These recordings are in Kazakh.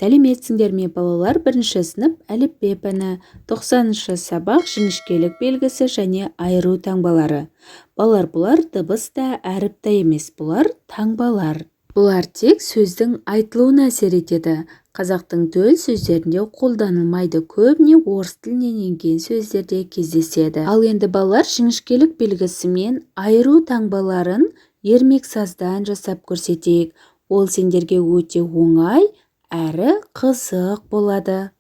Сәлеметсіңдер ме, балалар! Бірінші сынып, әліппе пәні, 90-сабақ, жіңішкелік белгісі және айыру таңбалары. Балалар, бұлар дыбыс та, әріп та емес, бұлар таңбалар. Бұлар тек сөздің айтылуына әсер етеді. Қазақтың төл сөздерінде қолданылмайды, көбіне орыс тілінен енген сөздерде кездеседі. Ал енді, балалар, жіңішкелік белгісі мен айыру таңбаларын ермексаздан жасап көрсетейік. Ол сендерге өте оңай әрі қызық болады.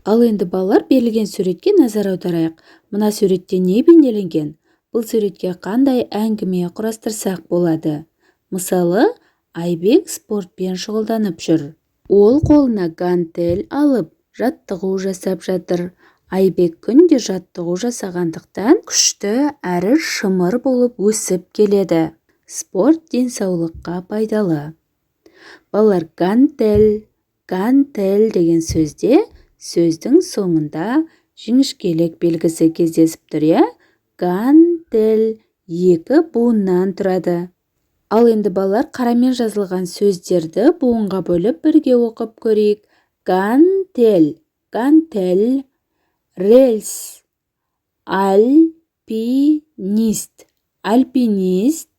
Ал енді, балалар, берілген суретке назар аударайық. Мына суретте не бейнеленген? Бұл суретке қандай әңгіме құрастырсақ болады? Мысалы, Айбек спортпен шұғылданып жүр. Ол қолына гантель алып, жаттығу жасап жатыр. Айбек күнде жаттығу жасағандықтан, күшті әрі шымыр болып өсіп келеді. Спорт денсаулыққа пайдалы. Балалар, гантель, гантель деген сөзде сөздің соңында жіңішкелік белгісі кездесіп тұр, иә? Гантель екі буыннан тұрады. Ал енді, балалар, қарамен жазылған сөздерді буынға бөліп, бірге оқып көрейік. Гантель, гантель, рельс, альпинист, альпинист,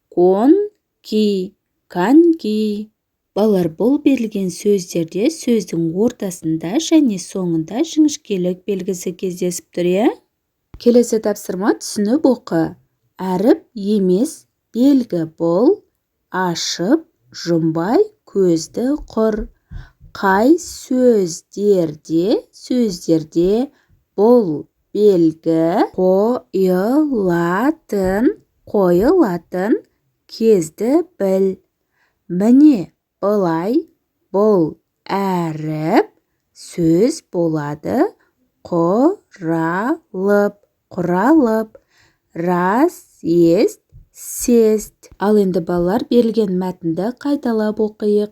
коньки, коньки. Балалар, бұл берілген сөздерде сөздің ортасында және соңында жіңішкелік белгісі кездесіп тұр, иә? Келесі тапсырма: түсініп оқы. Әріп емес, белгі бұл, ашып, жұмбай көзді құр. Қай сөздерде бұл белгі қойылатын кезді біл. Міне былай, бұл әріп сөз болады құралып, разъезд, съезд. Ал енді, балалар, берілген мәтінді қайталап оқиық.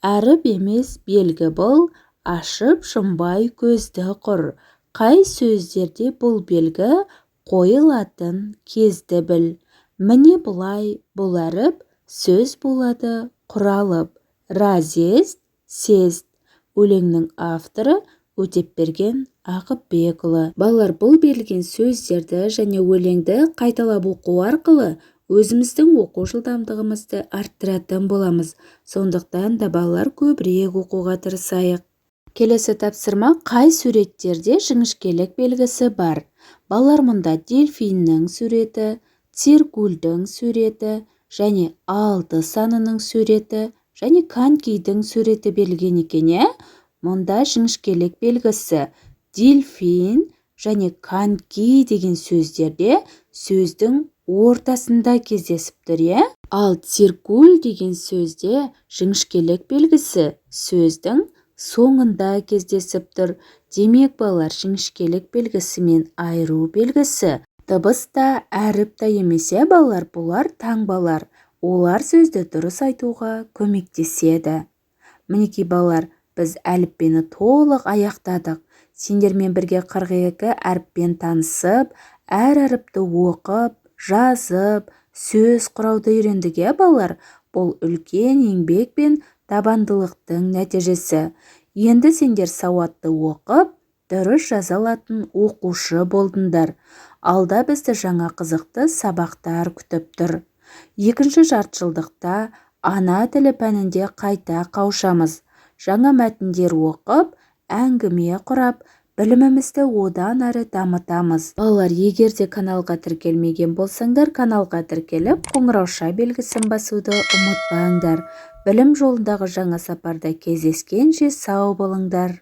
Әріп емес, белгі бұл, ашып-жұмбай көзді құр. Қай сөздерде бұл белгі қойылатын кезді біл. Міне бұлай, бұл әріп сөз болады құралып, разъезд, съезд. Өлеңнің авторы Өтепберген Ақыпбекұлы. Балалар, бұл берілген сөздерді және өлеңді қайталап оқу арқылы өзіміздің оқу жылдамдығымызды арттыратын боламыз. Сондықтан да, балалар, көбірек оқуға тырысайық. Келесі тапсырма: қай суреттерде жіңішкелік белгісі бар? Балалар, мұнда дельфиннің суреті, циркульдің суреті және 6 санының суреті және конькидің суреті берілген екен, иә? Мұнда жіңішкелік белгісі дельфин және коньки деген сөздерде сөздің ортасында кездесіп тұр, иә? Ал циркуль деген сөзде жіңішкелік белгісі сөздің соңында кездесіп тұр. Демек, балалар, жіңішкелік белгісі мен айыру белгісі дыбыс та, әріп та емес, иә, балалар? Бұлар таңбалар. Олар сөзді дұрыс айтуға көмектеседі. Мінекей, балалар, біз әліппені толық аяқтадық. Сендермен бірге 42 әріппен танысып, әр әріпті оқып, жазып, сөз құрауды үйрендік, иә, балалар? Бұл үлкен еңбек пен табандылықтың нәтижесі. Енді сендер сауатты оқып, дұрыс жаза алатын оқушы болдыңдар. Алда бізді жаңа қызықты сабақтар күтіп тұр. Екінші жартыжылдықта ана тілі пәнінде қайта қауышамыз. Жаңа мәтіндер оқып, әңгіме құрап, білімімізді одан әрі дамытамыз. Балалар, егер де каналға тіркелмеген болсаңдар, каналға тіркеліп, қоңырауша белгісін басуды ұмытпаңдар. Білім жолындағы жаңа сапарда кездескенше, сау болыңдар!